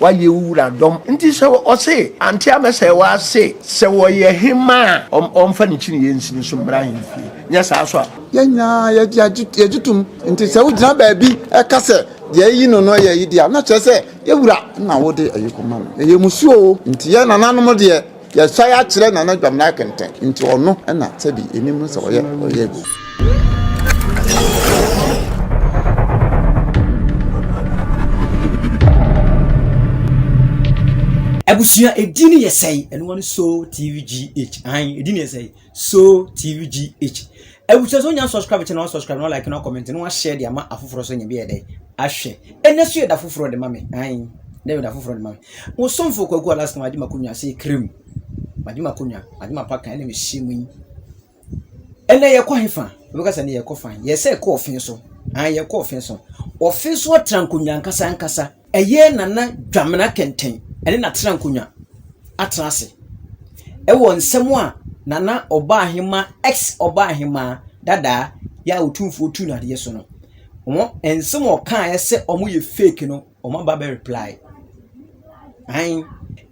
Wayɛ wo wura dɔm. Nti sɛ ɔse ante amɛsɛe w'ase sɛ wɔyɛ hemaa a ɔmfa ne kyiniiɛ nsi ne so mmra ahemfie nyɛ saa so a. Yɛn nyinaa yɛgye tom. Nti sɛ wogyina baabi ka sɛ deɛ ayi no no yɛ ayi deɛ a, na kyerɛ sɛ yɛn wura na wode ayi kɔma no. Ɛyɛ mmusuo o. Nti yɛn nananom deɛ Yɛsan akyerɛ Nana Dwamena Kɛntɛn nti ɔno na sɛbi enim no sɛ ɔyɛ ɔyɛ agu. Abusua edin no yɛ sɛe ɛno ano so tvgh ahan edin no yɛ sɛe so tvgh abusua so nya subscribe kyɛ na wa subscribe na wa like na wa comment na wa share de ama afoforɔ so nya bi yɛ dɛ ahwɛ ɛnɛ so yɛ da foforɔ de ma me ahan dɛ yɛ da foforɔ de ma me Wo somfo Kwaku Alaska magye m'akonnwa sɛ kirim. Magye m'akonnwa, magye m'apakan ɛna mehyɛ mu yi. Ɛnɛ yɛkɔ hefa? Wobɛka sɛ ne yɛkɔ fan. Yɛsɛ yɛkɔ ɔfe so. Ah, yɛkɔ ɔfe so. Ɔfe so atra nkonnwa ankasa ankasa. Ɛyɛ Nana Dwamena Kɛntɛn ɛne n'atra nkonnwa atena ase. Ɛwɔ nsɛm a Nana Ɔbaahemaa, ex Ɔbaahemaa dadaa yɛ a Otumfoɔ tuu no adeɛ so no. Wɔn nsɛm a ɔkaeɛ sɛ wɔyɛ fake no, wɔn aba bɛ reply. Ae,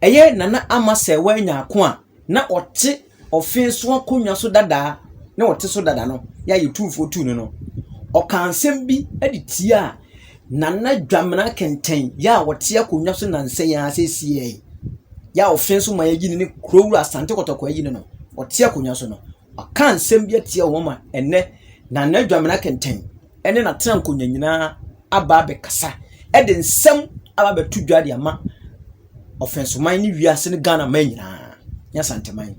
ɛyɛ Nana Ama sɛ wanya ako a na ɔte ɔfe so akonnwa so dadaa na ɔte so dada no yɛ a yɛtumfoɔ tuu no no. Ɔkaa nsɛm bi de tiaa Nana Dwamena Kɛntɛn yɛ a ɔte akonnwa so nansa yi ara seesei yi. Yɛ a ɔfe so ma yɛayi no ne Kurowura Asante Kɔtɔkɔ ayi no no, ɔte akonnwa so no. Ɔkaa nsɛm bi atia wɔn ma ɛnnɛ Nana Dwamena Kɛntɛn ne n'atenankonnwa nyinaa aba abɛkasa de nsɛm aba abɛto dwa de ama Ɔfɛnsoman ne wiase ne Ghana man nyinaa ne Asanteman.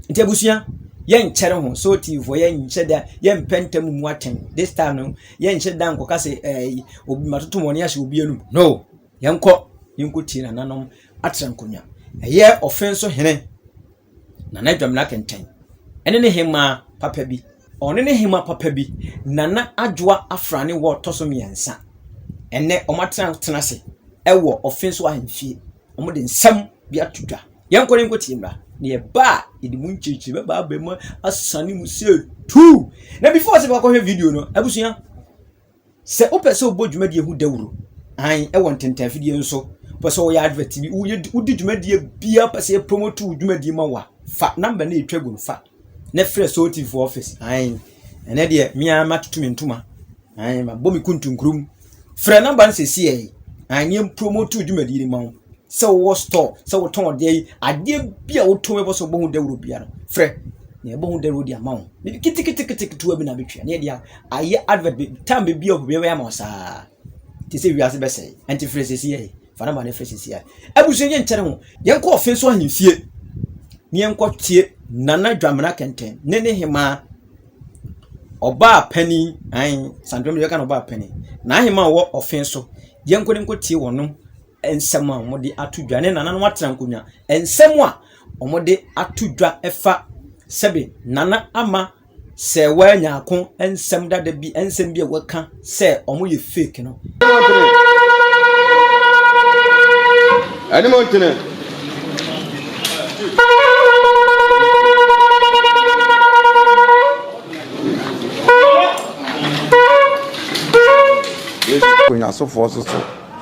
Nti abusua, yɛnkyɛre ho so tiifoɔ yɛnkyɛ da yɛmpɛ ntɛm mu atɛn this time no yɛnkyɛ da nkɔka sɛ ɛɛ obi matoto wɔn ahyɛ obi anum no yɛnkɔ yɛnkɔ tie nananom atenankonnwa ɛyɛ ɔfɛnso hene Nana Dwamena Kɛntɛn ne ne hemmaa papa bi. Ɔne ne hemmaa papa bi, Nana Adwoa Afrane wɔ ɔtɔ so mmiɛnsa. Ɛnnɛ, wɔatenatena ase wɔ Ɔfenso ahemfie. Wɔde nsɛm bi ato dwa. Yɛnkɔ na yɛnkɔtie mmra. Na yɛba a, yɛde mu nkyerɛkyerɛ bɛba aba mu asane mu sɛ tuu. Na before sɛ bɛkɔhwɛ video no, abusua, Sɛ wopɛ sɛ wobɔ dwumadie ho dawuro, ae, ɛwɔ ntɛntɛnfidie nso, wopɛ sɛ woyɛ advert bi, woyɛ wodi dwumadie biara, wopɛ sɛ yɛ promote wo dwumadie ma wo a, fa number no a ɛtwa gu no fa na frɛ Soul TV foɔ office, ae, ɛnɛ deɛ me ara matoto me ntoma, ae, mabɔ me kuntunkurum, frɛ number no sɛsiɛ, ae, ne yɛn promote wo dwumadie no ma wo, sɛ wowɔ store, sɛ wotɔn adeɛ yi, adeɛ bi a wotɔn bɛbɔ sɛ wobɔ ho dawuro biara no, frɛ na yɛbɔ ho dawuro de ama wo, biribi ketekete ketewa bi na abɛtwa, ne yɛde ayɛ advert bi time bi a obi bɛyɛ ama wo saa te sɛ wiase bɛsɛe ɛnti frɛ sɛsi yɛ fa namba no frɛ sɛsi yɛ abusua yɛ nkyɛn ho yɛnkɔ ɔfe so ahemfie ne yɛnkɔ tie nana dwamena kɛntɛn ne ne hemaa ɔbaa panin an santɔm deɛ yɛka no ɔbaa panin na ahema wɔ ɔfe so yɛnkɔ ne nkɔ tie wɔn nsɛm a wɔde ato dwa ne nananom atena nkonnwa nsɛm a wɔde ato dwa ɛfa sɛbe nana ama Sɛ woanya ako nsɛm dada bi, nsɛm bi a wɔka sɛ wɔyɛ fake no. Anim ntene. Onyasofoɔ nso so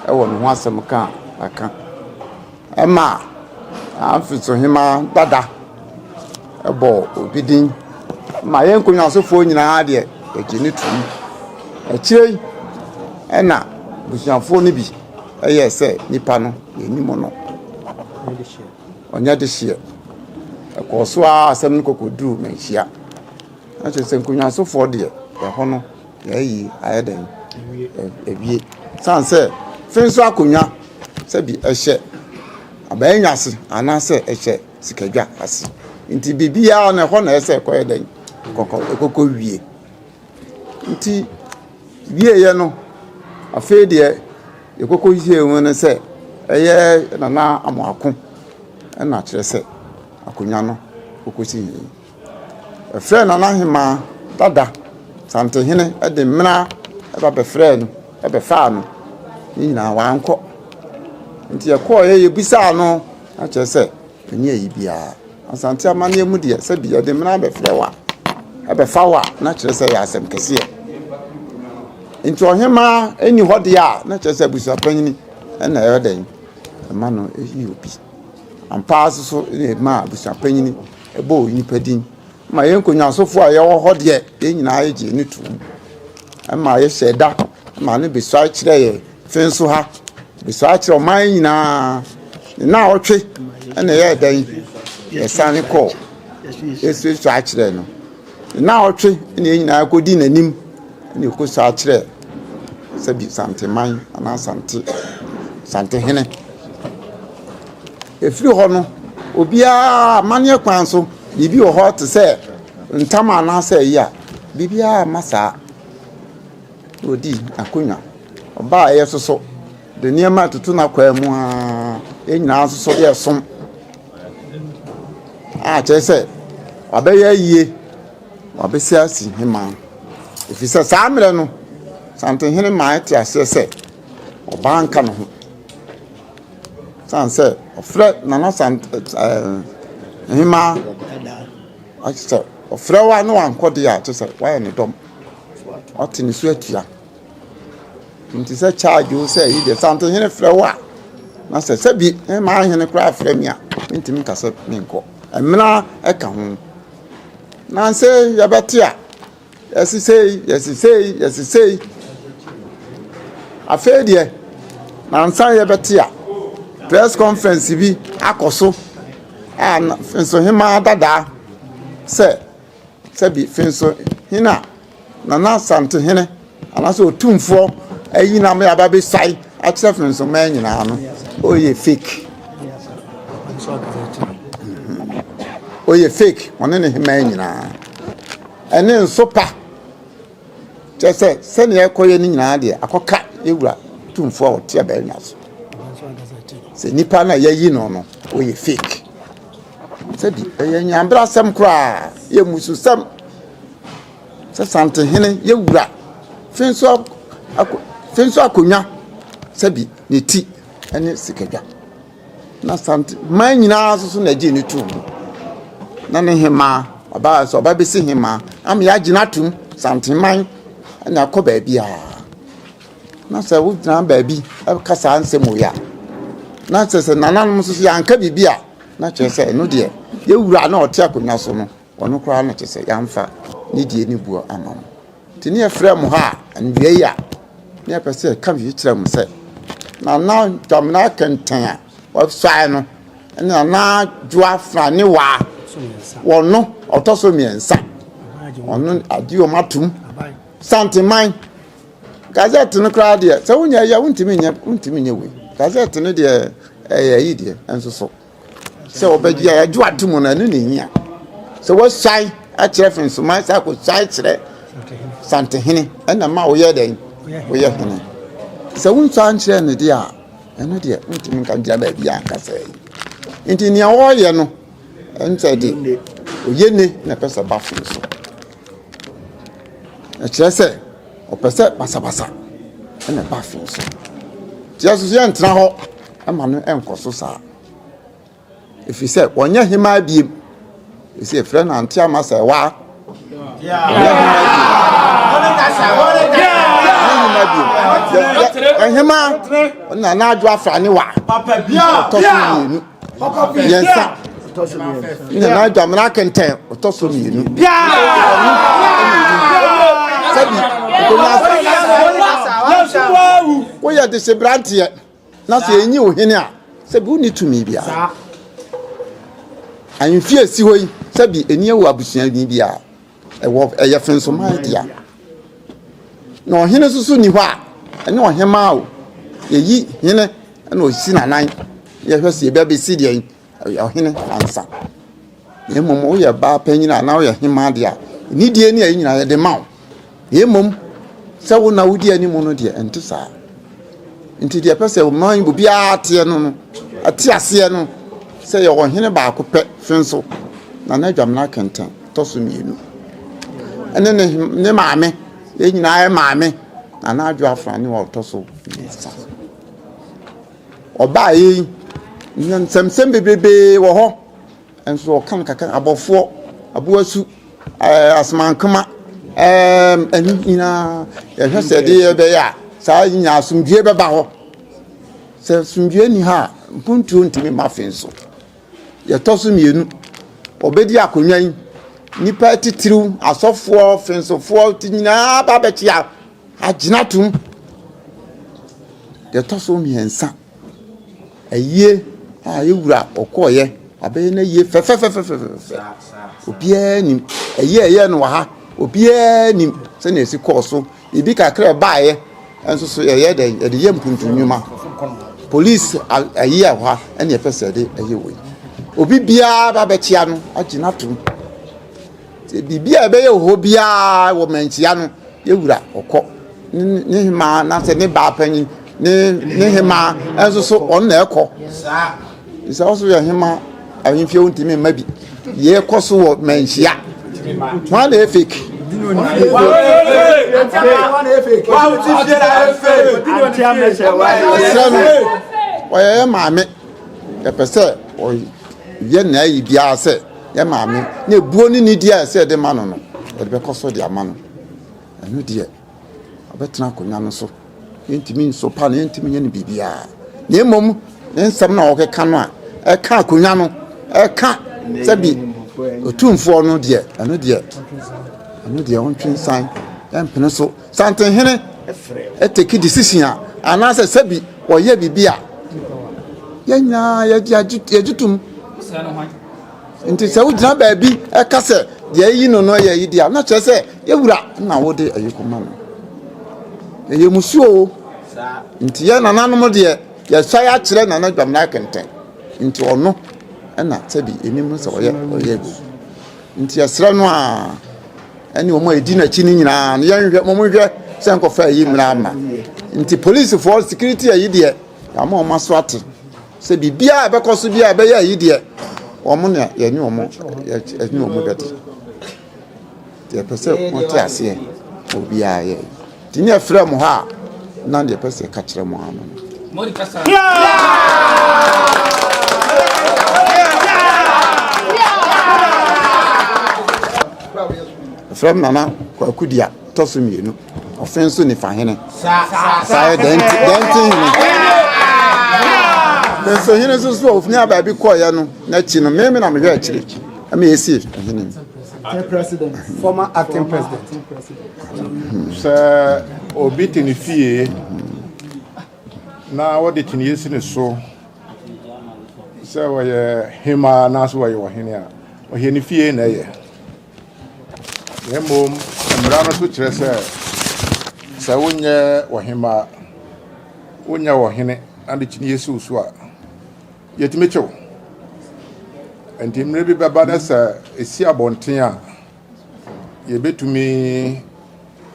wɔ ne ho asɛm ka a aka. Ɛma Amfesohemaa dada bɔɔ obi din ma yɛn nkonnwasofoɔ nyinaa deɛ yɛgye no tom. Akyire yi ɛna abusuafoɔ no bi yɛɛ sɛ nipa no yɛnim no, ɔnyɛ dehyeɛ. Ɛkɔɔ so ara asɛm no kɔkɔduruu Manhyia. Na kyerɛ sɛ nkonnwasofoɔ deɛ ɛhɔ no Yɛayi ayɛ dɛn? Awie. Sane sɛ fe nso akonnwa sɛbi ɛhyɛ abɛɛnya ase anaasɛ ɛhyɛ sikadwa ase. Nti biribiara no ɛhɔ na ɛsɛ ɛkɔyɛ dɛn? Kɔkɔ ɛkɔkɔ wie. Nti wieɛ no afei deɛ yɛkɔkɔ yie mu no sɛ ɛyɛ Nana Amoako ɛna kyerɛ sɛ akonnwa no kɔkɔsi he. Wɔfrɛɛ Nana Ahemaa dada Santehene de mmena ba bɛfrɛɛ no bɛfaa no. Ne nyinaa wankɔ. Nti yɛkɔeɛ yɛbisaa no na kyerɛ sɛ ɛnyɛ ayi biara. Asante amanneɛ mu deɛ sɛbi yɛde mmena bɛfrɛ wo a, ɛbɛfa wo a na kyerɛ sɛ ɛyɛ asɛm kɛseɛ. Nti ɔhemaa nni hɔ deɛ a na kyerɛ sɛ abusuapanyini na ɛyɛ dɛn? ɛma no yi obi. Ampa ara nso so na ɛmaa abusuapanyin bɔɔ onipa din ma yɛn nkonnwasofoɔ a yɛwɔ hɔ deɛ, yɛn nyinaa yɛgyee no toom. Ɛma yɛhyɛɛ da ma no bɛsuae kyerɛɛ yɛn fe nso ha, bɛsuae kyerɛ ɔman nyinaa. Ne naawɔtwe ɛna ɛyɛɛ dɛn, yɛsane kɔɔ yɛsuasua kyerɛɛ no. Ne naawɔtwe ɛna yɛn nyinaa kɔdi n'anim ɛna yɛkɔsua kyerɛɛ sɛbi Santeman anaa Sante Santehene. Ɛfiri hɔ no, obiara amanneɛ kwan so, biribi wɔ hɔ te sɛ ntam anaasɛ ayi a, biribiara mma saa. Na ɔdii n'akonnwa. Ɔbaeɛ nso so, de nneɛma retoto n'akwan mu ara, yɛn nyinaa nso so yɛresom. A kyerɛ sɛ, wabɛyɛ ayie, wabɛsi asi hemaa. Ɛfiri sɛ saa mmerɛ no, Santehene maa ɛte aseɛ sɛ ɔbaa nka ne ho. Sane sɛ ɔfrɛ Nana Sant ɛɛ hemaa sɛ ɔfrɛ wo a na wankɔ deɛ a, kyerɛ sɛ woayɛ ne dɔm. Woate ne so atua. Nti sɛ charge o sɛ ayi deɛ Santehene frɛ wo a, na sɛ sɛbi hemaa hene koraa frɛ me a, mentumi nka sɛ menkɔ. Mmara ka ho. Nansa yi yɛbɛte a, Yɛse sei, yɛse sei, yɛse sei. Afei deɛ, nansa yɛbɛte a, press conference bi akɔ so a Finsohemaa dadaa sɛ sɛbi Finsohene a Nana Asantehene anaasɛ Otumfoɔ ayi no ama yɛaba abɛsuae akyerɛ Finsoman nyinaa no, ɔyɛ fake. Ɔyɛ fake, ɔne ne hemaa nyinaa. Ɛne nso pa. Kyerɛ sɛ, sɛnea ɛkɔyɛ no nyinaa deɛ, akɔka yɛn wura tumfoɔ a ɔte abannwa so. Sɛ nipa no a yɛayi no no, ɔyɛ fake. Sɛbi, ɛyɛ nyabrasɛm koraa, yɛ mmususɛm. Sɛ Santehene, yɛ wura, fe nso akɔ, fe nso akonnwa, sɛbi, ne ti ne sikadwa. Na Sante man nyinaa nso so na ɛgyee no too mu. Na ne hemaa, ɔbaa sɛ ɔba bɛsi hemaa, ama yɛagye no atom, Sante man na akɔ baabiara. Na sɛ wogyina baabi ka saa nsɛm wei a, na kyerɛ sɛ nananom nso so yɛanka biribi a, na kyerɛ sɛ ɛno deɛ, yɛwura na ɔte akonnwa so no, ɔno koraa na kyerɛ sɛ yɛamfa ne die ne buo ama mo. Nti ne yɛfrɛ mo ha a, nnua yi a, ne yɛpɛ sɛ yɛka biribi kyerɛ mo sɛ, Nana Dwamena Kɛntɛn a wɔsuae no ne Nana Dwoa Franewaa, wɔno ɔtɔ so mmiɛnsa, ɔno agye wɔn atom. Santeman, Gazette no koraa deɛ, sɛ wonyɛ yɛ wontumi nyɛ wontumi nyɛ wei. Gazette no deɛ ɛyɛ ayi deɛ nso so. Sɛ wɔbɛgye a yɛagye ato mu no, ɛno na ehia. Sɛ wɔasuae akyerɛ Fensoman sɛ akɔsuae kyerɛ Santehene, ɛna ma woyɛ dɛn? Woyɛ hene. Sɛ wonsuae nkyerɛ no deɛ a, ɛno deɛ wontumi nka ngyina baabi a nka sɛ yi. Nti nea wɔreyɛ no, ɛnsɛ de oyɛ ne na ɛpɛ sɛ ba fam so. Ɛkyerɛ sɛ ɔpɛ sɛ basabasa ɛna ɛba fam so. Nti yɛn nso yɛntena hɔ ɛma no ɛnkɔ so saa. Ɛfiri sɛ wɔnyɛ hemaa biem. Ɛsɛ yɛfrɛ no Ante Ama sɛ waa. Wɔnyɛ hemaa biem. Wɔnyɛ hemaa biem. Ɛhemaa na n'adwo afra ne wa. Ɔtɔ so mmienu. Mmiɛnsa. Na n'adwo amena akɛntɛn ɔtɔ so mmienu. Sɛbi nkonnwa woyɛ de hyɛ beranteɛ. Na sɛ yɛnyi wo hene a, sɛbi wonni tumi biara. Ahemfie a ɛsi hɔ yi, sɛbi ɛni wɔ abusuani biara. Ɛwɔ ɛyɛ fensoman dea. Na ɔhene nso so nni hɔ a, ɛne ɔhemaa o. Yɛyi hene na ɔsi n'anan. Yɛhwɛ sɛ yɛbɛbɛsi deɛ Ɔyɛ ɔhene ansa. Na mmom woyɛ baa panyin anaa woyɛ hemmaa deɛ a, nidie ne ayi nyinaa yɛde ma wo. Na mmom sɛ wo na wodi anim no deɛ, ɛnte saa. Nti deɛ ɛpɛ sɛ ɔman obiara teɛ no no, ɛte aseɛ no, sɛ yɛwɔ ɔhene baako pɛ fe nso, Nana Adwamena Kɛntɛn tɔ so mmienu. Ɛne ne, ne maame, yɛn nyinaa yɛ maame, Nana Adwo Afrane wɔ ɔtɔ so mmiɛnsa. Ɔbaeɛ yi, nsɛmsɛm bebrebe wɔ hɔ, nso ɔka no kakra, abɔfoɔ, aboasu, ɛɛ asomankoma, ɛɛ ɛno nyinaa yɛhwɛ sɛ ɛde yɛbɛyɛ a, saa nyinaa asomdwoeɛ bɛba hɔ. Sɛ asomdwoeɛ nni hɔ a, Mpuntuo ntumi mma afe nso. Yɛtɔ so mmienu, ɔbɛdi akonnwa yi, nnipa atitiriw, asɔfoɔ, fensofoɔ ti nyinaa ba abɛkyea agyina atom. Deɛ ɛtɔ so mmiɛnsa, ayie a yɛwura ɔkɔɔyɛ, abɛyɛ no ayie fɛfɛfɛfɛfɛ. Obiara nim ayie a ɛyɛ no wɔ ha, obiara nim sɛnea ɛsi kɔɔ so. Biribi kakra a ɛbaeɛ nso so yɛyɛ dɛn yɛde yɛ mpuntu nnwuma. Polisi ayi a ɛwɔ ha ɛna yɛpɛ sɛ yɛde ɛyɛ wei. Obi biara ba bɛkyia no agye no atom. Sɛ biribi a ɛbɛyɛ wɔ hɔ biara wɔ mankyia no yɛwura ɔkɔ ne hemaa na sɛ ne baa panyin ne ne hemaa nso so ɔno na ɛkɔ. Sɛ ɔso yɛ hema ahemfie wontumi mma bi. Deɛ ɛkɔ so wɔ manhyia. Hwan na ɛyɛ fake? Ɛsrɛ no ɔyɛ yɛ maame. Yɛpɛ sɛ ɔyɛ nea ayi biara sɛ yɛ maame na ebuo ne nidi a ɛsɛ yɛde ma no no yɛde bɛkɔ so de ama no. Ɛno deɛ ɔbɛtena akonnwa no so. Yɛntumi nsopa no, yɛntumi nyɛ no biribiara. Na mmom ne nsɛm na ɔkeka no a ɛka akonnwa no, ɛka sɛbi otumfoɔ no deɛ, ɛno deɛ, ɛno deɛ ɔntwe nsan, ɛmpene so. Santenhene ɛteki decision a, anaasɛ sɛbi ɔyɛ biribi a, yɛn nyinaa yɛgye tom. Nti sɛ wogyina baabi ɛka sɛ deɛ ayi no no yɛ ayi deɛ a, na kyerɛ sɛ yɛwura na wode ayi kɔma no. Ɛyɛ musuo o. Nti yɛ nananom deɛ yɛsae akyerɛ Nana Dwamena Akɛntɛn. Nti ɔno ɛna sɛbi ɛnim no sɛ ɔyɛ ɔyɛ bi. Nti yɛsrɛ no a ɛne wɔn a ɛdi n'akyi no nyinaa no yɛnhwɛ wɔn nhwɛ sɛ nkɔfa ayi mmra ama. Nti polisifoɔ security ayi deɛ yɛama wɔn aso ate. Sɛ biribiara a ɛbɛkɔ so biara ɛbɛyɛ ayi deɛ, wɔn na yɛne wɔn yɛne wɔn bɛdi. Yɛpɛ sɛ wɔte aseɛ obiara yɛ. Nti ne yɛfrɛ mo hɔ a, na deɛ yɛpɛ sɛ yɛka kyerɛ mo ano no. Yɛfrɛ me Nana Kwaku Dua. tɔ so mmienu ɔfe nso nifa hene saa yɛ dɛnti dɛnti hene nso hene nso so a ofini abaabi kɔɔyɛ no n'akyi no mmemme na mehwɛ akyire ɛma esi hene. President, former acting president. Sɛ obi te ne fie na wɔde kyiniiɛ si ne so sɛ ɔyɛ hemaa anaasɛ ɔyɛ ɔhene a, ɔyɛ ne fie na ɛyɛ. Na mmom mmara no nso kyerɛ sɛ, sɛ wonyɛ ɔhemmaa, wonyɛ ɔhene na de kyiniiɛ si wo so a, yɛtumi kye wo. Nti mmerɛ bi bɛba na sɛ ɛsi abɔnten a, yɛbɛtumi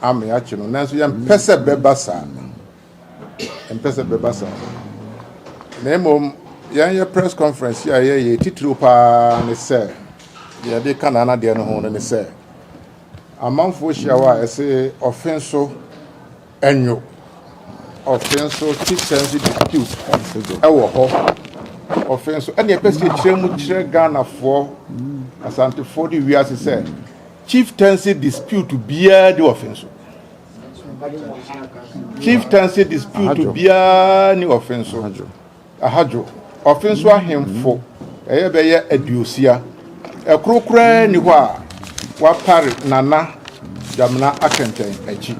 ame akye no. Nanso yɛmpɛ sɛ bɛba saa. Yɛmpɛ sɛ bɛba saa. Na mmom yɛn yɛ press conference yi a yɛyɛ titiriw paa ne sɛ deɛ yɛde ka Nana deɛ no ho no ne sɛ amanfoɔ hyia hɔ a ɛse ɔfe nso ɛnwo ɔfe nso chieftaincy dispute ɛwɔ hɔ ɔfe nso ɛne ɛpɛ sɛ yɛkyerɛ mu kyerɛ Ghanafoɔ Asantefoɔ de wiase sɛ chieftaincy dispute biara di ɔfe nso. Chieftaincy dispute biara ni ɔfe nso. Ahadwo. Ɔfe nso ahemfo ɛyɛ bɛyɛ aduosia. Ɛkoro koraa ni hɔ a wapare Nana Damina Akɛntɛn akyi.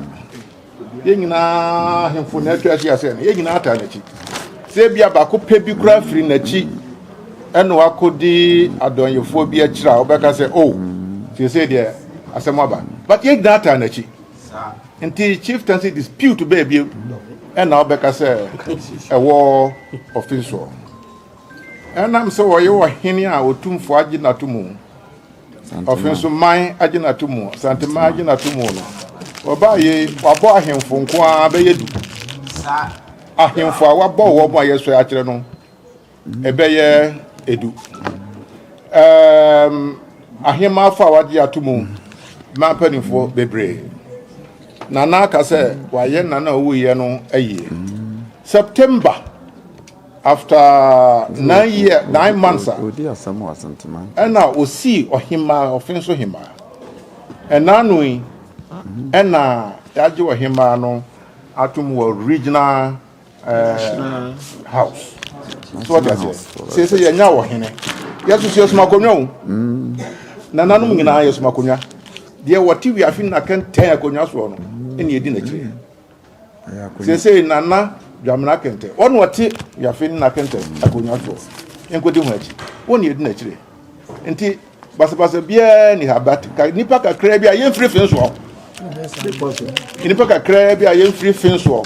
Yɛn nyinaa ahemfo na atwa ahyia sɛ no, yɛn nyinaa taa n'akyi. Sɛ ebia baako pɛ bi koraa firi n'akyi ɛna wakɔdi adɔnyɛfoɔ bi akyiri a wobɛka sɛ o oh, seesei deɛ asɛm aba. But yɛn nyinaa taa n'akyi. Nti chieftaincy dispute bɛɛ bio ɛna wobɛka sɛ ɛwɔ ɔfe soɔ. Ɛnam sɛ wɔyɛ ɔhene a otumfoɔ agye n'ato mu, ɔfe nso man agye n'ato mu, Asanteman agye n'ato mu no, wɔbaa yei wabɔ ahemfo nko ara bɛyɛ du. Ahemfo a wabɔ wɔn a yɛsɔe akyerɛ no ɛbɛyɛ edu. Um, ahemafo a wagye ato mu ma mpanimfoɔ bebree. Nana aka sɛ wayɛ nana a ɔwuiɛ no ayie. September after 9 year 9 months a ɛna osii ɔhemaa ɔfe nso hemaa. Ɛna ano yi ɛna yɛagye ɔhemaa no atom wɔ regional house. So wɔte aseɛ? Seesei yɛnya ɔhene. Yɛsoso yɛsom akonnwa o. Nananom nyinaa yɛsom akonnwa. Deɛ wɔte wiafe nna kɛntɛn akonnwa soɔ no, ɛne yɛdi n'akyire. Seesei Nana Dwamena Kɛntɛ, ɔne ɔte wiafe nna kɛntɛn akonnwa soɔ. Yɛnkɔdi ho akyi. Wɔne yɛdi n'akyire. Nti basabasa biara ni ha but ka nipa kakraa bi a yɛmfiri fe nsoɔ nipa kakraa bi a yɛmfiri fe nsoɔ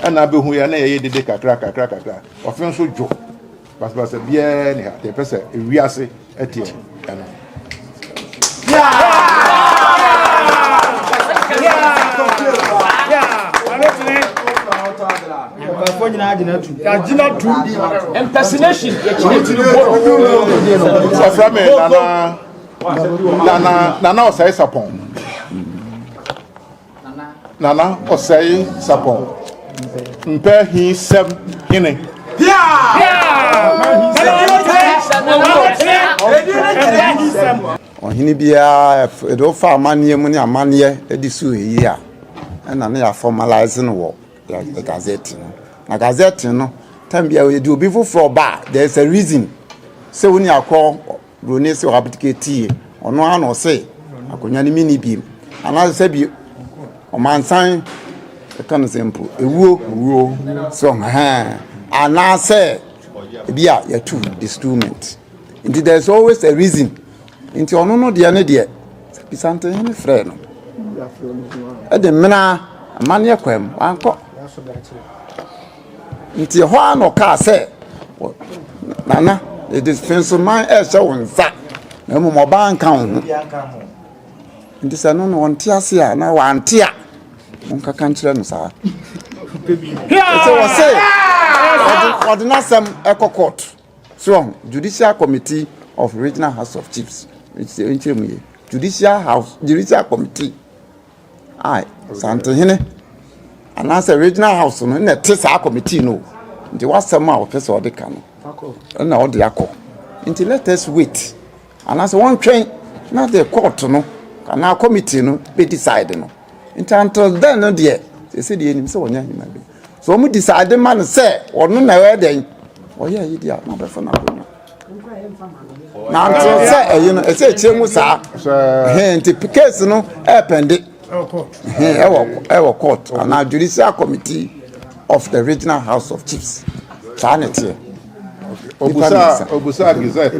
ɛna abɛhu yɛ na yɛyɛ dede kakra kakra kakra ɔfe nso dwo basabasa biara ni ha deɛ pɛ sɛ ewiase ɛteɛ ɛno. Impersonation yɛkyerɛ bɔ. Wɔfrɛ me Nana Nana Nana Ɔsɛe Sapɔn. Nana Ɔsɛe Sapɔn. Mpɛ hi sɛm hene. Ɔhene biara ɛde wofa amanneɛ mu ne amanneɛ de so eyi a ɛna ne yɛ formalise no wɔ Gazette no. Na Gazette no, time biara yɛde obi foforɔ ba a, there is a reason sɛ wo ni akɔ broni sɛ ɔabdicate yie, ɔno ara na ɔse akonnwa no menni biem. Anaasɛ sɛ bi ɔmansan ɛka no sɛ mpo ewuo owuo so hɛn anaasɛ ebi a yɛtu destoolment. Nti there is always a reason. Nti ɔno no deɛ ne deɛ Pisantehene frɛɛ no de mena amanneɛ kwan mu wankɔ. Nti ɛhɔ ara na ɔkaa sɛ nana yɛde fensoman ɛrehyɛ wo nsa na mmom ɔbaa nka wo ho. Nti sɛ no no ɔnte ase a na wante a monkaka nkyerɛ no saa. Sɛ wɔse ɔde n'asɛm ɛkɔ court. So wahu? Judicial Committee of Regional House of Chiefs. Nkyerɛ mu yie. Judicial House, Judicial Committee. A Santehene anaasɛ Regional House no na ɛte saa committee no. Nti w'asɛm a ɔpɛ sɛ ɔde ka no, ɛna ɔde akɔ. Nti let us wait. Anaasɛ wɔntwɛn na the court no anaa committee no bɛ decide no. Nti until then no deɛ, sɛ deɛ yɛnim sɛ ɔnyɛ ahema bi. So wɔn decide ma no sɛ ɔno na ɛyɛ dɛn ɔyɛ ayi deɛ na ɔbɛfa no akonnwa. Na until sɛ ɛyi no ɛsɛ ɛkyerɛ mu saa hɛn nti case no ɛɛpɛnde hɛn ɛwɔ ɛwɔ court anaa judicial committee of the regional house of chiefs saa na ɛteɛ. Obusa obusa gazette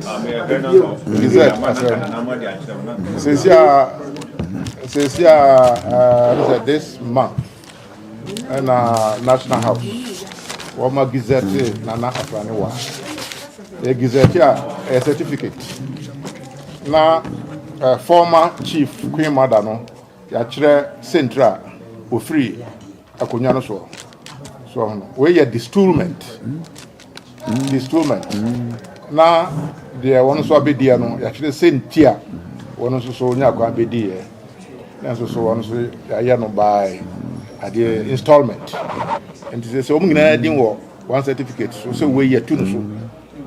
gazette asɛm sisi a sisi a ɛɛ this month ɛna national house wɔma gazette nana afrane wa yɛ gazette a ɛyɛ certificate na uh, former chief queen mother no yɛakyerɛ sentira a ofiri akonnwa no soɔ so no wei yɛ destoolment destoolment na deɛ wɔn nso abɛdiɛ no yɛakyerɛ senti a wɔn nso so nya kwan bɛdiɛ na nso so wɔn nso yɛayɛ no by adeɛ installment nti sɛ sɛ wɔn nyinaa din wɔ one certificate so sɛ wei yɛtu no so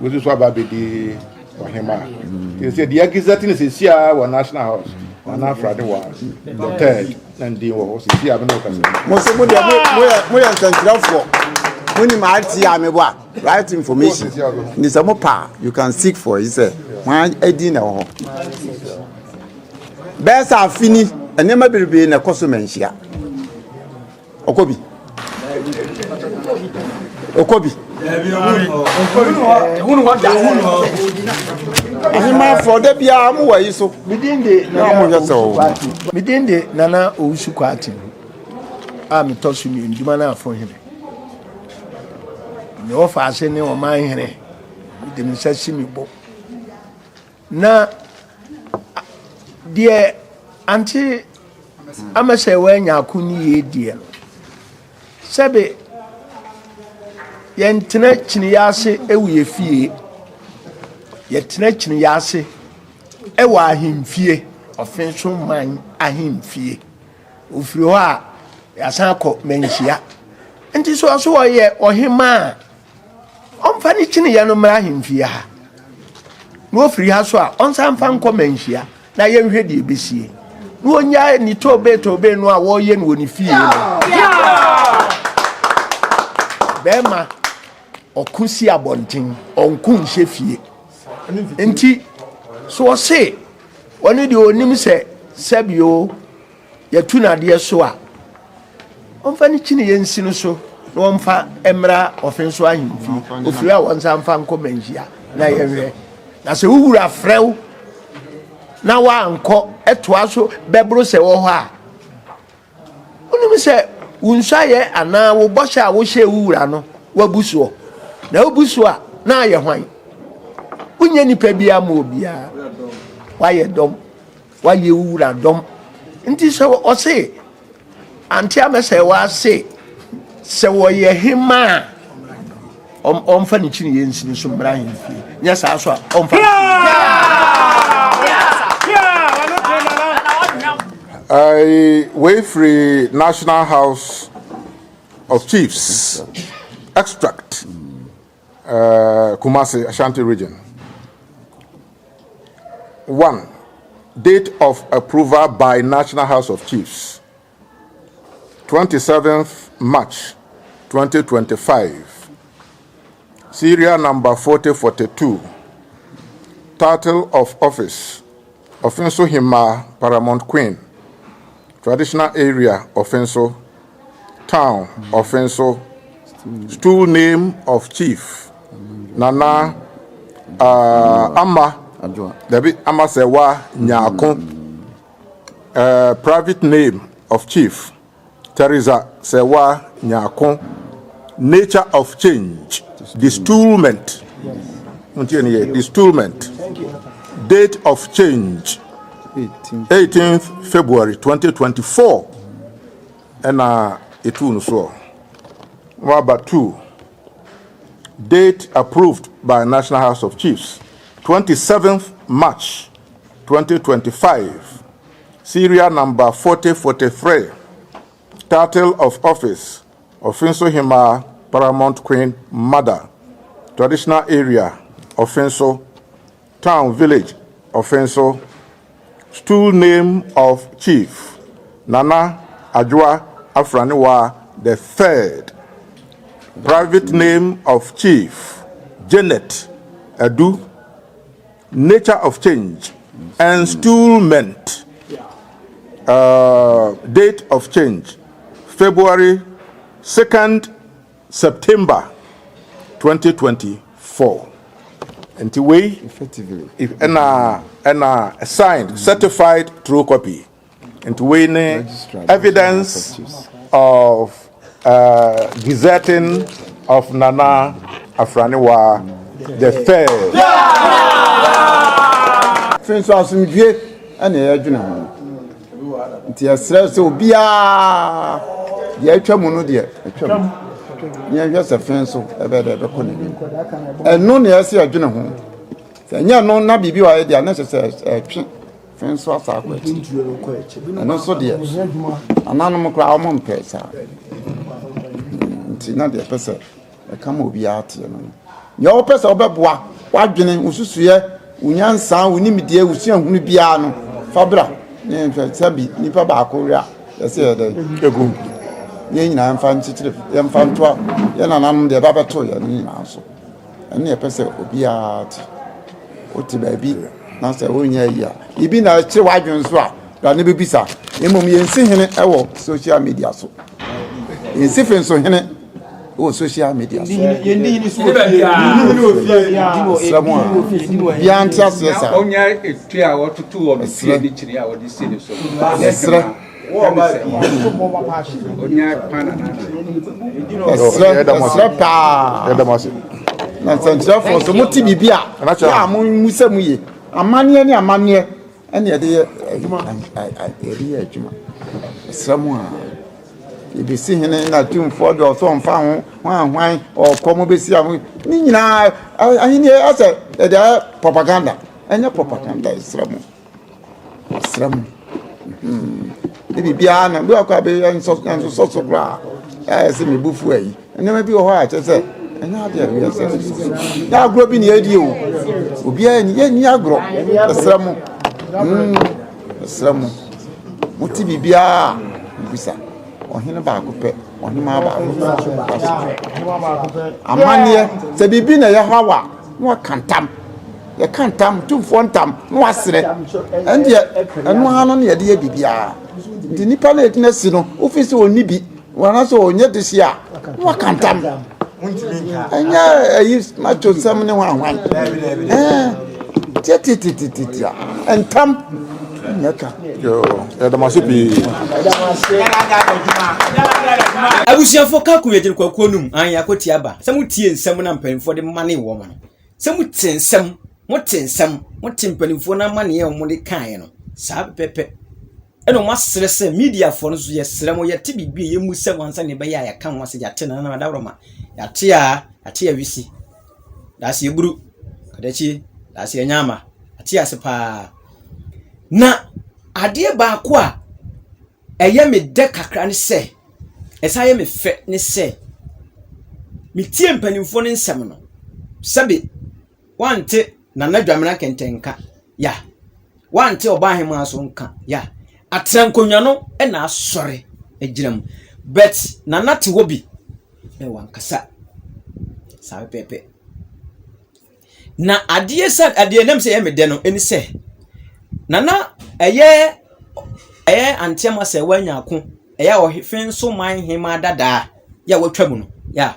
wei nso so aba abɛdi ɔhema nti sɛ deɛ gazette no sɛsi a wɔ national house Nana Afrade wa the third na ne din wɔ hɔ sɛsi a mene wokasa. Mo so mo deɛ mo yɛ nsɛnkyerɛfoɔ mo nim RTI me boa right information nti sɛ mo pa you can seek for yi sɛ wɔn adin na ɛwɔ hɔ. Bɛyɛ sɛ afe ni, nneɛma bebree na ɛkɔ so ma nhyia. Ɔkɔ bi. Ɔkɔ bi. Ahemafo da biara mo wɔ yi so. Medin de Nana Owusu Kwate. Medin de Nana Owusu Kwate a metɔ so mmienu dwuma no afo hene. Mewɔ faase ne ɔman hene. Mede me nsa si me bo. Na deɛ ante ama sɛ wɔanya ako ne yie deɛ no, sɛbe yɛntena kyiniiɛ ase wɔ yɛ fie, yɛtena kyiniiɛ ase wɔ ahemfie, ɔfenso man ahemfie. Ofiri hɔ a, yɛasan akɔ manhyia. Nti so ɔso ɔyɛ ɔhemaa a, Ɔmfa ne kyiniiɛ no mmra ahemfie ha, na ɔfiri ha so a, ɔnsan mfa nkɔ manhyia na yɛnhwɛ deɛ ɛbɛsie. Na ɔnyae ne tobe tobe no a wɔreyɛ no wɔ ne fie no. Bɛrima, Ɔko si abɔnten, ɔnko nhyɛ fie. Nti, so ɔse ɔno deɛ ɔnim sɛ sɛbio yɛtu no adeɛ so a, ɔmfa ne kyiniiɛ nsi no so na ɔmfa mmra Ɔfenso ahemfie. Ofiri a wɔnsa mfa nkɔ Manhyia na yɛnhwɛ. Na sɛ wo wura frɛ wo na woankɔ ɛtoa so bɛboro sɛ wɔ hɔ a, Wonim sɛ wo nsuayɛ anaa wo bɔhyɛ a wohyɛɛ wo wura no, woabu soɔ. Na wobu so a, na ayɛ hwan? Wonyɛ nipa biara ma obiara. Woayɛ dɔm. Woayɛ wo wura dɔm. Nti sɛ ɔse, ante amɛsɛ w'ase sɛ wɔyɛ hema a, ɔmfa ne kyiniiɛ nsi ne so mmra ahemfie. Nyɛ saa so a, ɔmfa. I wei firi National House of Chiefs extract uh, Kumasi Ashanti region. One, date of approval by National House of Chiefs, 27th March 2025. Serial number 4042. Title of office Offinso Hemmaa, Paramount Queen, Traditional Area, Offinso, Town, Offinso, Stool name of Chief, Nana uh, Ama, Dabi Ama Sewa Nyako, uh, private name of Chief, Teresa Serwaa Nyarko, Nature of Change, Destoolment. Ntie ne yɛ, Destoolment. Date of change, 18th February 2024. Ɛna etu no soɔ. Waba 2. Date approved by National House of Chiefs, 27th March 2025. Serial number 4043, Title of Office, Offinso Hemaa, Paramount Queen Mother, Traditional Area, Offinso, Town, Village, Offinso, Stool Name of Chief, Nana Adwoa Afraniwa the Third, Private Name of Chief, Janet Adu Nature of change, enstoolment, uh, date of change, February 2nd September 2024. Nti wei Effectively. ɛna ɛna signed certified true copy. Nti wei ne Registrar, evidence of uh, gazetting of Nana Afraniwa the third. Afei nso asomdwie ɛna yɛdwene ho nti yɛsrɛ sɛ obiara deɛ atwa mu no deɛ atwa mu ne yɛnhwɛ sɛ fe nso ɛbɛyɛ dɛ ɛbɛkɔ n'anim ɛno na yɛsɛ yɛdwene ho sɛ ɛnyɛ no na biribi wɔ ayɛ deɛ na ɛsɛ sɛ ɛtwe Fe nso asa akɔ akyiri. Ɛno nso deɛ, nananom koraa wɔn mpɛ saa. Nti na deɛ ɛpɛ sɛ ɛka ma obiara teɛ no no. Deɛ wɔpɛ sɛ wɔbɛboa w'adwene, wo susuiɛ, wo nyansa, wo nimdeɛ, wo suahunu biara no, fa bra. Ne nhwɛ sɛ bi nipa baako werɛ a, yɛsɛ yɛ dɛ egu. Yɛn nyinaa mfa nkyekyere, yɛmfa ntoa yɛn nananom deɛ ɛba bɛto yɛn no nyinaa so. Ɛno na yɛpɛ sɛ obiara te. Wote baabi na sɛ wonyɛ ayi a, biribi na ɛkyere w'adwene so a, bra ne bɛbisa. Mmom yɛnsi hene wɔ social media so. Yɛnsi fe nso hene wɔ social media so. Srɛ mo a, obiara nte aseɛ saa. Ɛsrɛ. Ɛsrɛ. Ɛsrɛ paa. Na nsɛnkyerɛfoɔ so mote biribi a yɛ a mommusa mu ye. Amanneɛ ne amanneɛ ɛne yɛde yɛ yɛde yɛ adwuma. Ɛsrɛ mo a yɛbɛsi hene na tumfoɔ deɛ ɔsɛ ɔmfa ho hwan hwan ɔkɔ mo bɛsi a ne nyinaa ahenni asɛ yɛde ayɛ propaganda ɛnyɛ propaganda ɛsrɛ mo. Mesrɛ mo. Hmm. Ne biribiara no, bi wɔ kɔ a bɛyɛ nsosɔ so koraa. Ɛyɛ sɛ me bu fu ayi. Nneɛma bi wɔ hɔ a kyerɛ sɛ ɛnyɛ adeɛ a ɛyɛ sɛ sosɔ so. Nyɛ agorɔ bi na yɛdi o. Obiara ni yɛnni agorɔ. Mesrɛ mo. Hmm. Mesrɛ mo. Mote biribiara a, mobisa. Ɔhene baako pɛ. Ɔhemaa baako pɛ. Amanneɛ, sɛ biribi na ɛyɛ haw a, na waka ntam. Yɛka ntam, tumfoɔ ntam, na wasrɛ. Ɛndeɛ, ɛno ara no na yɛde yɛ biribiara. Nti nipa no a ɛgyina si no, wofi sɛ ɔnni bi, anaasɛ ɔnyɛ dehye a, na waka ntam. Ɛnyɛ ayi macho nsɛm ne hwanhwan. Ɛɛ tiatitiatitiatia ntam nyɛ ka. Yɛda mo ase pii. Abusuafoɔ ka kun yɛgyina kwakuo no mu an akɔti aba sɛ motie nsɛm na mpanimfoɔ de mane wɔn no sɛ mote nsɛm mote nsɛm mote mpanimfoɔ no amaneɛ a wɔde kaeɛ no saa pɛpɛpɛ Ɛna wɔn asrɛ sɛ mediafoɔ no nso yɛsrɛ mo yɛte biribi a yɛmmu sɛ wansa ne ɛbɛyɛ a yɛka ho ase yɛate nana adaworoma yɛate a yɛate awisi daase eburu kadakyi daase anyama ate ase paa na adeɛ baako a ɛyɛ me dɛ kakra ne sɛ ɛsan yɛ me fɛ ne sɛ metie mpanimfoɔ no nsɛm no sɛbe wante Nana Dwamena Kɛntɛnka ya wante Ɔbaahemaa so nka ya atena nkonnwa no na asɔre agyina mu but Nana te hɔ bi na wankasa saa pɛpɛɛpɛ na adeɛ sɛ adeɛ nam sɛ ɛyɛ me dɛ no ɛne sɛ Nana ɛyɛ ɛyɛ anteama sɛ wanya ako ɛyɛ ɔhefe nso man hemaa dadaa yɛ a watwa mu no ya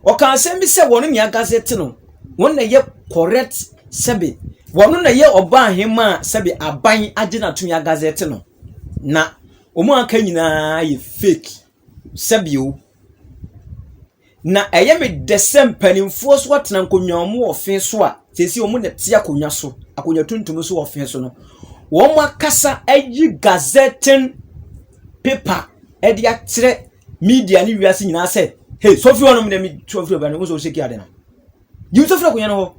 Ɔkaa asɛm bi sɛ wɔn nea gazette no, wɔn na ɛyɛ correct sɛbe wɔn na ɛyɛ ɔbaa hema a sɛbe aban agye no atum ya gazette no. Na wɔn a aka nyinaa yɛ fake sɛbe o. Na ɛyɛ me dɛ sɛ mpanimfoɔ so atena nkonnwa wɔn wɔ fe so a seesei wɔn na ɛte akonnwa so, akonnwa tuntum so wɔ fe so no. Wɔn akasa ayi gazetting paper de akyerɛ media ne wiase nyinaa sɛ hey sɔfiri hɔ nom na mi sɔfiri ɔbɛn no nso ɔhyɛ ade no yi sɔfiri akonnwa no hɔ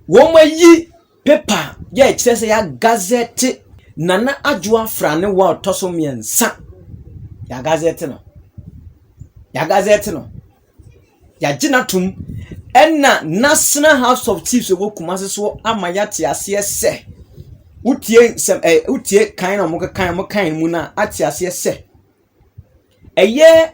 wɔn ayi pepa yɛ ɛkyerɛ sɛ yɛ gazɛte nana adwoa frane wa ɔtɔ so mmiɛnsa yɛ gazɛte no yɛ gazɛte no. Yɛagye no atom. Ɛna National House of Chiefs ɛwɔ Kumasi so ama yɛate aseɛ sɛ wotie nsɛm ɛ wotie kan na wɔn kan wɔn kan mu no a ate aseɛ sɛ ɛyɛ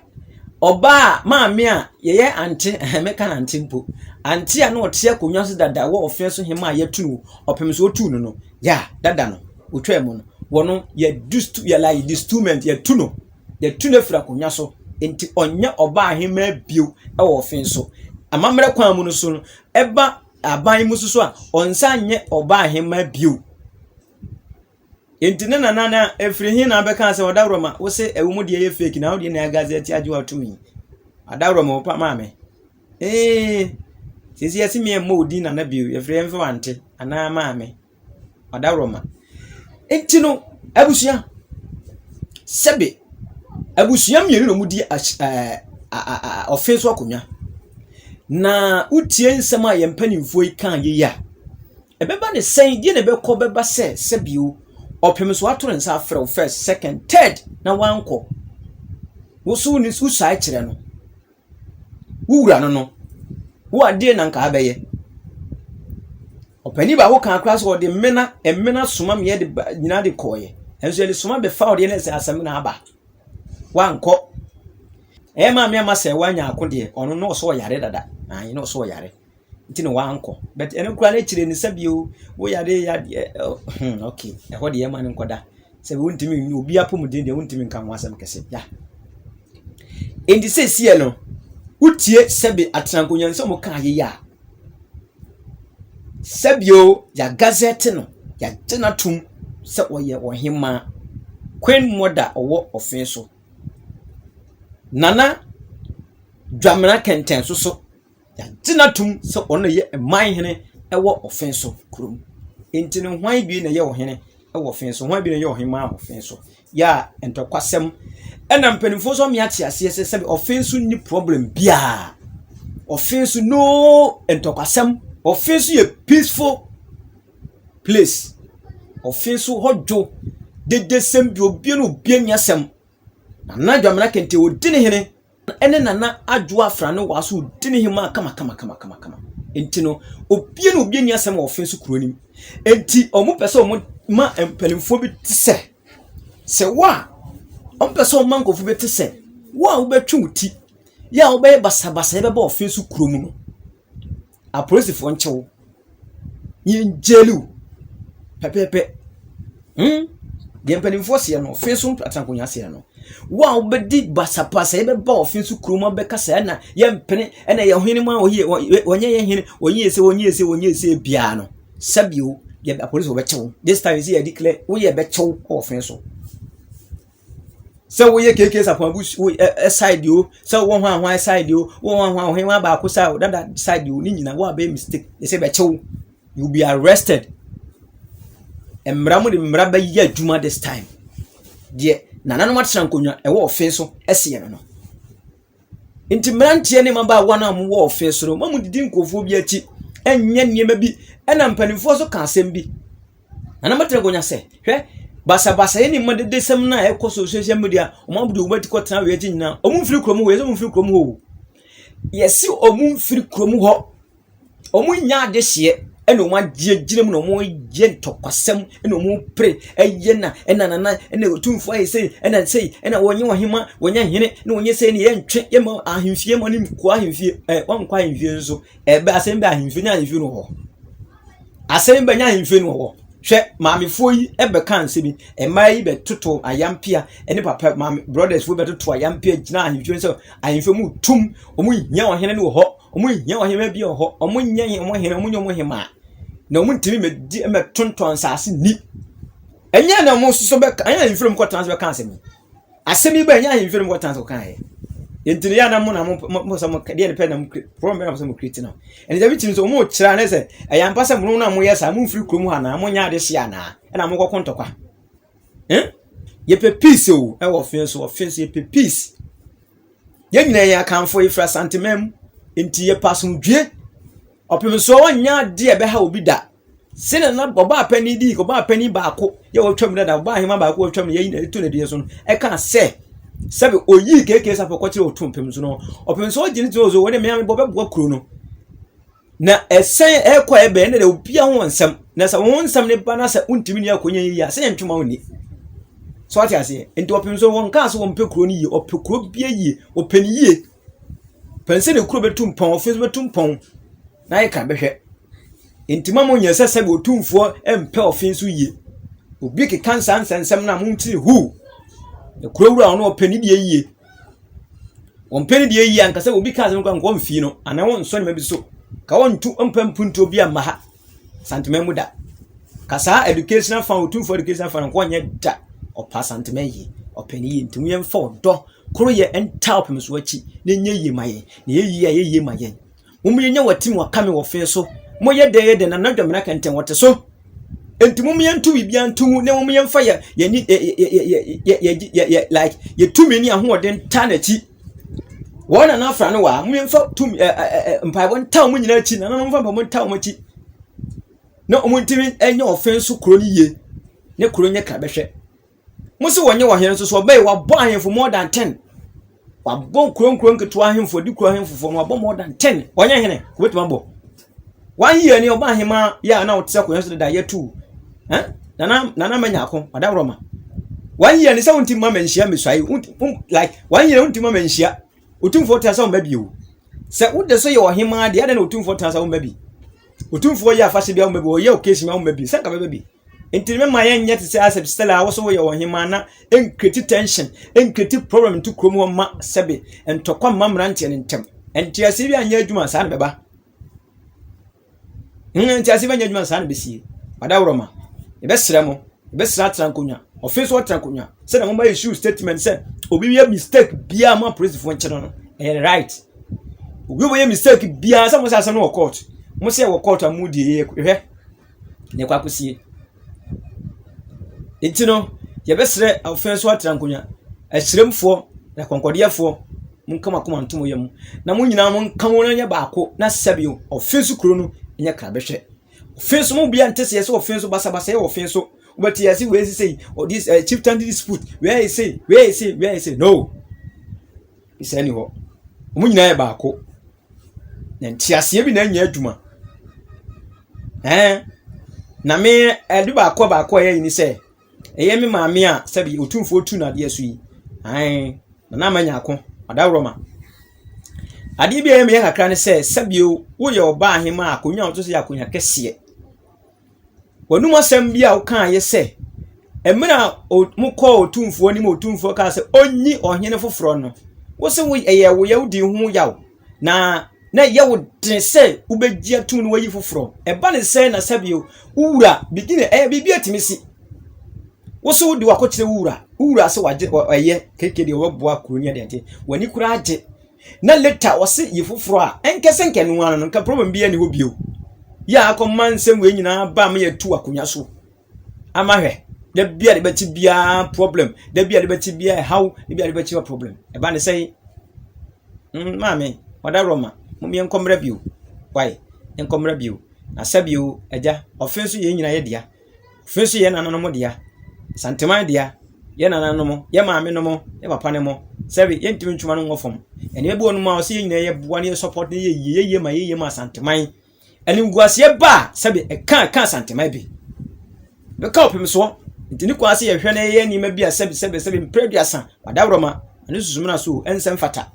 ɔbaa maame a yɛyɛ ante ɛhɛn mɛka no ante mpo ante a na ɔte akonnwa so dada wɔ ɔfɛn so hema a yɛtu no ɔpem so otu no no ya dada no otwa mu no wɔn yɛ distu yɛ like distument yɛtu no. Yɛatu no afiri akonnwa so, enti ɔnyɛ ɔbaahemaa bio wɔ ɔfe so. Amammerɛ kwan mu no so no, ɛba aban mu nso so a, ɔnsan nyɛ ɔbaahemaa bio. Enti ne nana no ɛfiri he na abɛka sɛ ɔdawurɔma wo se ɛwo mu deɛ yɛ fake na wo deɛ na agazɛte agye watumi. Adawurɔma wo pa maame. Ee, sisi yɛse meɛ mmɔ wo din nana bio, yɛfiri yɛmfa wante anaa maame. Adaworoma. Nti no, abusua, sɛbe abusua mmienu na wɔdi ɛɛ ɔfe so akonnwa. Na wotie nsɛm a yɛn mpanimfoɔ yi kaa yei a, ɛbɛba ne sɛn? Deɛ na ɛbɛkɔ bɛba sɛ sɛbe o, ɔpem so ato ne nsa afrɛ wo first, second, third na wankɔ. Wo so wosuae kyerɛ no. Wo wura no no, wo adeɛ na nka abɛyɛ. Ɔpanin baako kaa koraa sɛ ɔde mmena mmena soma meɛ de ba nyinaa de kɔɔeɛ. Nanso yɛde soma bɛfa ɔdeɛ na ɛsɛ asɛm na aba. Wankɔ. Ɛyɛ maame ama sɛ wanya ako deɛ ɔno na ɔsɛ ɔyare dada. Ayi na ɔsɛ ɔyare. Nti na wankɔ. But ɛno koraa no akyire no sɛ bio wo yare yadeɛ hmm okay ɛhɔ deɛ ɛma no nkɔda. Sɛ wontumi obi apɔmuden deɛ wontumi nka ho asɛm kɛse. Ya. Enti seesei no, wotie sɛbe atenankonnwa nsɛm a wɔka ayeyɛ a, sɛbio yɛagazɛte no, yɛagye no atom sɛ ɔyɛ ɔhemmaa, Queen Mother ɔwɔ ɔfe so. Nana Dwamena Kɛntɛn so so Yɛagye no atom sɛ ɔno na ɔyɛ man hene wɔ ɔfe so kurom. Enti no, hwan bio na ɛyɛ ɔhene wɔ ɔfe so? Hwan bio na ɛyɛ ɔhemmaa wɔ ɔfe so? Yɛ a ntɔkwasɛm. Ɛna mpanimfoɔ nso ame ate aseɛ sɛ sɛbi ɔfe so nni problem biara. Ɔfe so no ntɔkwasɛm. Ɔfe so yɛ peaceful place. Ɔfe so hɔ dwo. Dedesɛm bi obi ne obi nni asɛm. Nana Dwamena Kente ɔdi ne hene. ne Nana Adwo Afra no wɔaso di ne hemaa kama kama kama kama kama. Nti no, obie ne obie ni asɛm wɔ ɔfe so kuro no mu. Nti wɔn pɛ sɛ wɔn ma mpanimfoɔ bi te sɛ sɛ wo a Wɔmpɛ sɛ wɔma nkurɔfo bɛte sɛ wo a wobɛtwe wo ti yɛ a wobɛyɛ basabasa yɛbɛba ɔfe so kurom no. Apolisifoɔ nkye wo. Yɛngyeli wo pɛpɛɛpɛ. Hmm? Deɛ mpanimfoɔ seɛ no, ɔfe so atenankonnwa seɛ no. Wo a wobɛdi basabasa yɛbɛba ɔfe so kurom abɛka sɛ ɛna yɛmpene ɛna yɛ hene mu a wɔyɛ wɔnyɛ yɛ hene wɔnyɛ ese wɔnyɛ ese wɔnyɛ ese biara no. Sɛbio yɛ apolisifoɔ bɛkye wo. This time sɛ yɛ declare woyɛ bɛkye wo wɔ ɔfe so. Sɛ woyɛ KK Sapon abus wo ɛ side o, sɛ wowɔ hwan hwan side o, wowɔ hwan hwan ɔhemaa baako side o, dada side o, ne nyinaa wo a bɛyɛ mistake yɛsɛ bɛkye wo. You will be arrested. Mmara mo de mmara bɛyɛ adwuma this time. Deɛ nananom atena nkonnwa ɛwɔ ɔfe so ɛseɛ no no. Nti mmeranteɛ ne mmabaawa no a mowɔ ɔfe so no, mo a modidi nkurɔfoɔ bi akyi ɛnyɛ nneɛma bi ɛna mpanimfoɔ so ka asɛm bi. Nana Matena Gonya sɛ, hwɛ, basabasayɛ ne mmadedesɛm no a ɛkɔ so social media, wɔn abodi wɔn ati kɔtena wiase nyinaa, wɔn mfiri kurom hɔ, yɛsɛ wɔn mfiri kurom hɔ o. Yɛsi wɔn mfiri kurom hɔ, wɔn nya adehyeɛ ɛna wɔn agye agyina mu na wɔn yɛ ntɔkwasɛm ɛna wɔn pere ɛyɛ na ɛna nana ɛna otumfoɔ ayɛ sei ɛna sei ɛna wɔnyɛ ɔhema wɔnyɛ hene na wɔnyɛ sei na yɛntwe yɛma ahemfie ma ne nkɔ ahemfie ɛ wɔnkɔ ahemfie nso ɛbɛ asɛm bɛ ahemfie ne ahemfie no wɔ hɔ. Asɛm bɛnya ahemfie no wɔ hɔ. Hwɛ, maamefoɔ yi bɛka nsɛm yi. Mmaa yi bɛtoto ayampea ne papa maame brothers foɔ bɛtoto ayampea gyina ahemfie no sɛ ahemfie mu tum. Wɔn hia ɔhene no wɔ hɔ. Wɔn hia ɔhene bi wɔ hɔ. Wɔn nyɛ wɔn hene, wɔn nyɛ wɔn hemaa. Na wɔn ntumi mɛdi mɛtontɔn nsaase ni. Ɛnyɛ na wɔn nso bɛka ɛnyɛ ahemfie no kɔtena so bɛka asɛm yi. Asɛm yi ba ɛnyɛ ahemfie no kɔtena so ka yɛ. Nti no yɛ na mo na mo mo sɛ mo deɛ ne pɛ na mo problem bɛ na mo sɛ mo create no. Ɛnti sɛ bi kyim sɛ wɔn kyerɛ ne sɛ ɛyɛ ampa sɛ mo na mo yɛ saa mo mfiri kurom hɔ anaa mo nyɛ ade hye anaa ɛna mo kɔkɔ ntɔkwa. Eh? Yɛpɛ peace o ɛwɔ ɔfe so ɔfe so yɛpɛ peace. Yɛn nyinaa yɛ akanfo yɛfiri Asanteman mu nti yɛpɛ asomdwie. Ɔpem so ɔnyɛ adeɛ ɛbɛha obi da. Sɛnea na ɔbaa panin dii ɔbaa panin baako yɛ ɔtwam dada ɔbaa ahema baako ɔtwam yɛ nyina etu na deɛ so no ɛka sɛ sɛbi oyii keke sapɔ kɔkyerɛ ɔtu mpem so no ɔpem so ɔgye ne ti ɔso wɔde mmea bɔ bɛboa kuro no na ɛsɛn ɛkɔ ɛbɛn ne deɛ obia ho nsɛm na sɛ wɔn nsɛm ne ba na sɛ wontumi ne akɔnya yie a sɛ yɛn ntoma wɔn ni so ate aseɛ nti ɔpem so wɔn kaa so wɔn pɛ kuro no yie ɔpɛ kuro bia yie ɔpɛ ne yie pɛn sɛ ne kuro bɛtu mpɔn ɔfin so bɛtu mpɔn na ayɛ ka bɛhwɛ. Enti mma monyɛ sɛ sɛdeɛ otumfoɔ mpɛ ɔfe nso yie. Obi keka nsaa nsɛnsɛm no a montiri huu. Na kuro wura ɔno ɔpɛ ne deɛ yie. Ɔmpɛ ne deɛ yie anka sɛ obi ka asɛm koraa nka ɔmfii no anaa ɔnsɔ ne ma bi so. Ka ɔntu ɔmpɛ mpuntuo bi amma ha Santema mu da. Ka saa educational fund otumfoɔ educational fund nka ɔnyɛ da. Ɔpɛ Asantema yie. Ɔpɛ ne yie nti mo yɛmfa ɔdɔ koroyɛ ntaa ɔpem so akyi na ɛnyɛ yie ma yɛn. Na ɛyɛ yie a ɛyɛ yie ma yɛn. Mom yɛnyɛ wɔtim wɔka me wɔ fe so. Moyɛ dɛn yɛ dɛn na nadwamena kɛntɛn wɔte so. Enti mom yɛnto biribiara nto mu na mom yɛmfa yɛ yɛni yɛ yɛ yɛ yɛ yɛ yɛ like yɛ tumi ne ahoɔden ta n'akyi. Wɔn na n'afra no waa mom yɛmfa tumi ɛ ɛ ɛ mpaebɔ nta wɔn nyinaa akyi na nanom mfa mpaebɔ nta wɔn akyi na wɔn ntumi nyɛ ɔfe so kuro no yie ne kuro nyɛ krabɛhwɛ. Mo se wɔnyɛ ɔhene nso so ɔbɛyi wabɔ ahemfo more than ten. Wabɔ nkuro nkuro nketewa ahemfo adi kuro ahemfo fo no wabɔ more than ten. Wɔnyɛ hene wɔbɛtumi abɔ. One year ni ɔba ahema yɛ a na ɔte akonnwa so deda yɛ tu. Eh? Nana nana manya ako ɔdaworɔ ma. One year ni sɛ wonti ma manhyia mesuae. Like one year wonti ma manhyia. Otumfoɔ tena sɛ ɔmma bio. Sɛ wode so yɛ ɔhemaa deɛ adɛn na otumfoɔ tena sɛ ɔmma bi? Otumfoɔ yɛ afahyɛ bi a ɔmma bi, ɔyɛ occasion bi a ɔmma bi, sɛ nka bɛba bi. Nti mɛma yɛnyɛ te sɛ asɛ Stella a wo so woyɛ ɔhemaa na ɛnkreti tension, ɛnkreti problem nto kurom hɔ mma sɛbe ntɔkwa mma mmeranteɛ no ntɛm. Nteaseɛ bi anyɛ adwuma saa na bɛba. Nteaseɛ bi anyɛ adwuma saa na bɛsie. Ɔdawurɔma, yɛbɛsrɛ mo, yɛbɛsrɛ atena nkonnwa, ɔfe so ɔtena nkonnwa, sɛdeɛ moma issue statement sɛ obi yɛ mistake biara ma apolisifoɔ nkyɛ no no, ɛyɛ right. Obi wɔyɛ mistake biara sɛ mo sɛ asɛm no wɔ court, mo sɛ wɔ court a mo die yɛhwɛ. na ɛkɔ akɔsie. Nti no, yɛbɛsrɛ afei nso atra nkonnwa. Ahyerɛmfoɔ na akɔnkɔdeɛfoɔ, monka mo akoma nto mo yam. Na mo nyinaa monka mo nyɛ baako na sɛbio ɔfe so kuro no nyɛ krabɛhwɛ. Ɔfe so mo bia nte seɛ sɛ ɔfe so basabasa yɛ ɔfe so. Wobɛte yɛ se wei sesei, ɔdi eh, chieftain dispute, wei ayɛ sei, wei ayɛ sei, wei ayɛ sei. No. Sɛ ni hɔ. Wɔn nyinaa yɛ baako. Na nteaseɛ bi na anya adwuma. Ɛɛn na me ade baako a baako a ɛyɛ ne sɛ, ɛyɛ me maame a sɛbi otumfoɔ tu no adeɛ so yi. Ae, Nana Ama Nyarko, Ɔdawurɔma. Adeɛ bi a ɛyɛ me yɛ kakra ne sɛ, sɛbio woyɛ ɔbaa ahema a akonnwa a wote so yɛ akonnwa kɛseɛ. W'anum asɛm bi a wokaeɛ sɛ, mmerɛ a mokɔɔ otumfoɔ anim otumfoɔ kaa sɛ ɔnyi ɔhene foforɔ no, wo se wo ɛyɛ wo yɛ wodi ho yaw na na ɛyɛ wo den sɛ wobɛgye atum na wayi foforɔ. Ɛba ne sɛn na sɛbio wo wura biribi na ɛyɛ biribi atumi si. Wo so wode wakɔkyerɛ wo wura, wo wura sɛ wagye ɛyɛ keke deɛ wɔbɛboa kuro ne adeɛ nti w'ani koraa agye. Na later ɔse yi foforɔ a ɛnkɛ sɛ nkɛ no ara no nka problem biara ni hɔ bio. Yɛ a akɔma nsɛm wei nyinaa ba ma yɛtu akonnwa so. Ama hwɛ, da bi a de bɛkyi biara problem, da bi a de bɛkyi biara ɛhaw, da bi a de bɛkyi biara problem. Ɛba ne sɛn? Maame, ɔda Roma, mom yɛnkɔ mmra bio. Why? Yɛnkɔ mmra bio. Na sɛbio, agya, ɔfe nso yɛn nyinaa yɛ dea. Ɔfe nso yɛ nananom dea. Santeman dea, yɛ nananom, yɛ maame nom, yɛ papa nom. Sɛbi, yɛntumi ntwema no ngɔ fam. Nneɛma bi wɔ nom a ɔsɛ yɛn nyinaa yɛboa na yɛ support na yɛ yie, yɛ yie ma yɛ yie ma Asanteman. Animguaseɛ ba a, sɛbi, ɛka ɛka Asanteman bi. Bɛka ɔpem soɔ. Nti ne kwan sɛ yɛhwɛ na yɛyɛ nneɛma bi a sɛbi sɛbi sɛbi mpere aduasa, adaworoma, ɛno susumina so ɛnsɛ mfata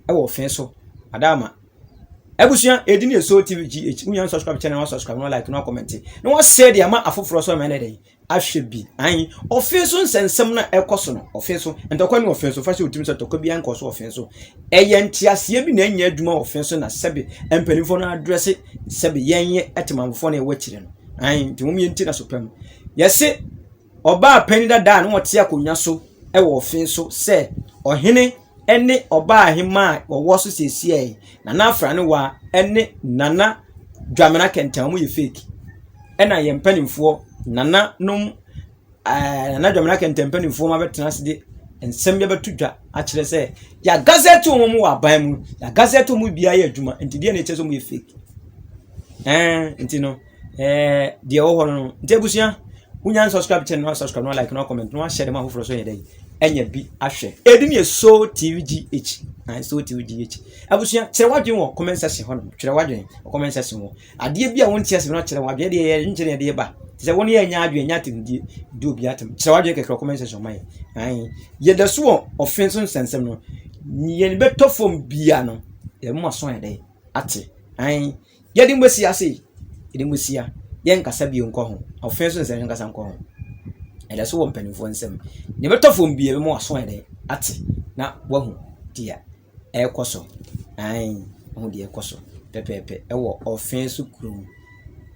ɛwɔ ɔfe so. Adaama. Abusua, edi ne so TV GH. Wonya subscribe channel, wa subscribe, na like, na comment. Na wa share de ama afoforɔ so ama ɛnɛ ahwɛ bi. Ayi, ɔfe so nsɛnsɛm na ɛkɔ so no, ɔfe so. Ntɔkwa ne ɔfe so, fa hyɛ otim sɛ ntɔkwa bi ankɔ so ɔfe so. Ɛyɛ nteaseɛ bi na ɛnyɛ adwuma ɔfe so na sɛbe mpanimfoɔ no adrɛse sɛbe yɛn yɛ ɛtemanfoɔ na ɛwɔ akyire no. Ayi, nti wɔn yɛn ti na so pɛm. Yɛse ɔbaa panyin dada a na ɔte akonnwa so wɔ ɔfe so sɛ ɔhene ne ɔbaa ahemmaa a wɔwɔ so seesei, Nana Afranewa ne Nana Dwamena Kɛntɛn, wɔyɛ fake. Ɛna yɛn mpanimfoɔ, nananom, ɛɛ Nana Dwamena Kɛntɛn mpanimfoɔ abɛtena ase de nsɛm bi abɛto dwa akyerɛ sɛ yɛagazɛte wɔn wɔ aban mu, yɛagazɛte wɔn biara yɛ adwuma, nti deɛ na ɛkyerɛ sɛ wɔyɛ fake. Ɛɛ nti no. Ɛɛ deɛ ɛwɔ hɔ no nti abusua wonya nsubscribe channel no subscribe no like no comment no ahyɛ de ma afoforɔ so yɛ dɛ ɛnya bi ahwɛ ɛdi ne yɛ so tv gh na so tv gh abusua kyerɛ wadwen wɔ comment section hɔ nom kyerɛ wadwen wɔ comment section hɔ adeɛ bi a wonte ase no kyerɛ wadwen deɛ yɛ nkyerɛ yɛ deɛ ba te sɛ wɔn yɛ nya adwen nya atemdie di obi atem kyerɛ wadwen kɛkɛ wɔ comment section ma yɛ ayi yɛda so wɔ ɔfe so nsɛnsɛm no yɛn bɛtɔ fam bia no yɛn mu aso yɛ dɛ ate ayi Yɛde mo asia sei, yɛde mo asia, yɛnkasa bio nkɔ ho. Ɔfe nso nsɛ nkasa nkɔ ho. Ɛda so wɔ mpanimfoɔ nsam. Nea ɛbɛtɔ fam biara ɛbɛma w'aso ayɛ dɛ ate na wahu deɛ ɛrekɔ so. Ae, wahu deɛ ɛrekɔ so pɛpɛɛpɛ ɛwɔ ɔfe so kurom.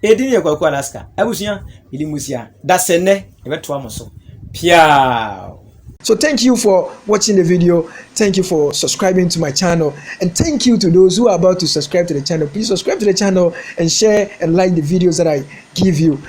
Edin yɛ Kwaku Alaska. Abusua, mede mo asia. Dasɛ nnɛ, yɛbɛtoa mo so. Piaw! So thank you for watching the video. Thank you for subscribing to my channel. And thank you to those who are about to subscribe to the channel. Please subscribe to the channel and share and like the videos that I give you.